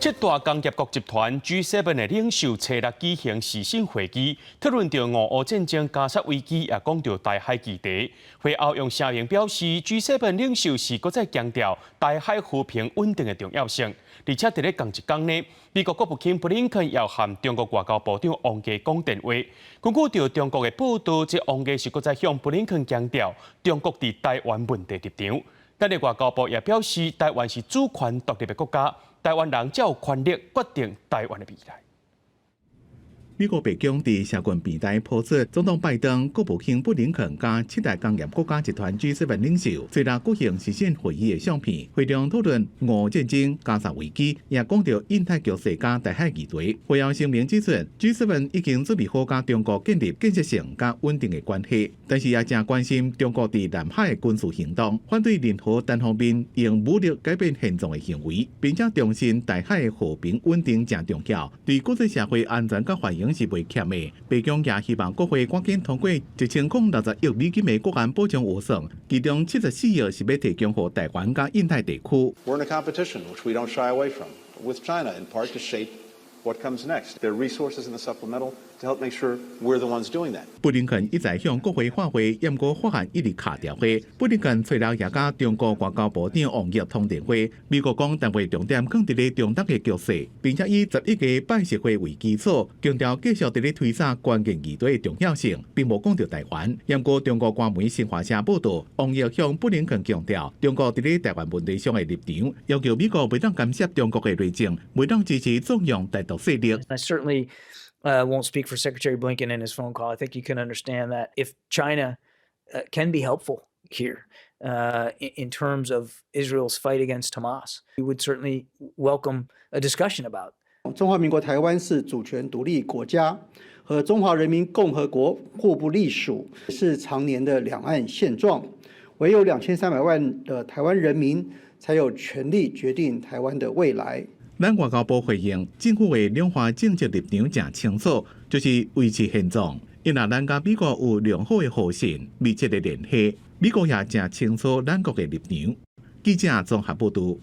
七大工業國集團 G7 的領袖初六舉行視訊會議，討論著俄烏戰爭、加沙危機，也講著台海議題。會後用聲明表示，G7 領袖是閣再強調台海和平穩定的重要性。而且佇咧仝一工呢，美國國務卿布林肯又和中國外交部長王毅講電話。根據著中國的報道，這王毅是閣再向布林肯強調中國佇台灣問題立場。咱的外交部也表示，台灣是主權獨立的國家，台灣人才有權力決定台灣的未來。美國白宮佇社群平台鋪出總統拜登、國務卿布林肯佮七大工業國家集團 G7 領袖初六舉行視訊會議的相片，會中討論俄烏戰爭、加沙危機，也講著印太局勢佮台海議題。會後聲明指出，G7 已經準備好佮中國建立建設性佮穩定的關係，但是也誠關心中國佇南海的軍事行動，反對任何單方面用武力改變現狀的行為，並且重申台海的和平穩定誠重要，對國際社會安全佮繁榮是袂欠的。白宮也希望國會趕緊通過1060億美金的國安保障預算，其中74億是欲提供予台灣佮印太地區。 We're in a competition, which we don't shy away from, with China, in part to shape what comes next. There are resources in the supplemental to help make sure we're the ones doing that. 布林肯一再向國會發話，毋過法案一直卡著火。布林肯初六也佮中國外交部長王毅通電話，美國講談話重點放佇咧中東的局勢，並且以11個拜習會為基礎，強調繼續佇咧推展關鍵議題的重要性，並無講著台灣。毋過中國官媒新華社報道，王毅向布林肯強調中國佇咧台灣問題上的立場，要求美國袂當干涉中國的內政，袂當支持縱容台獨勢力。 I certainly won't speak for Secretary Blinken in his phone call. I think you can understand that if China can be helpful here in terms of Israel's fight against Hamas, we would certainly welcome a discussion about. 中華民國台灣是主權獨立國家，和中華人民共和國互不隸屬，是常年的兩岸現狀。唯有2300萬的台灣人民才有權利決定台灣的未來。咱外交部回應，政府的兩岸政策立場誠清楚，就是維持現狀。因為咱佮美國有良好的互信、密切的聯繫，美國也誠清楚咱國的立場。記者綜合報導。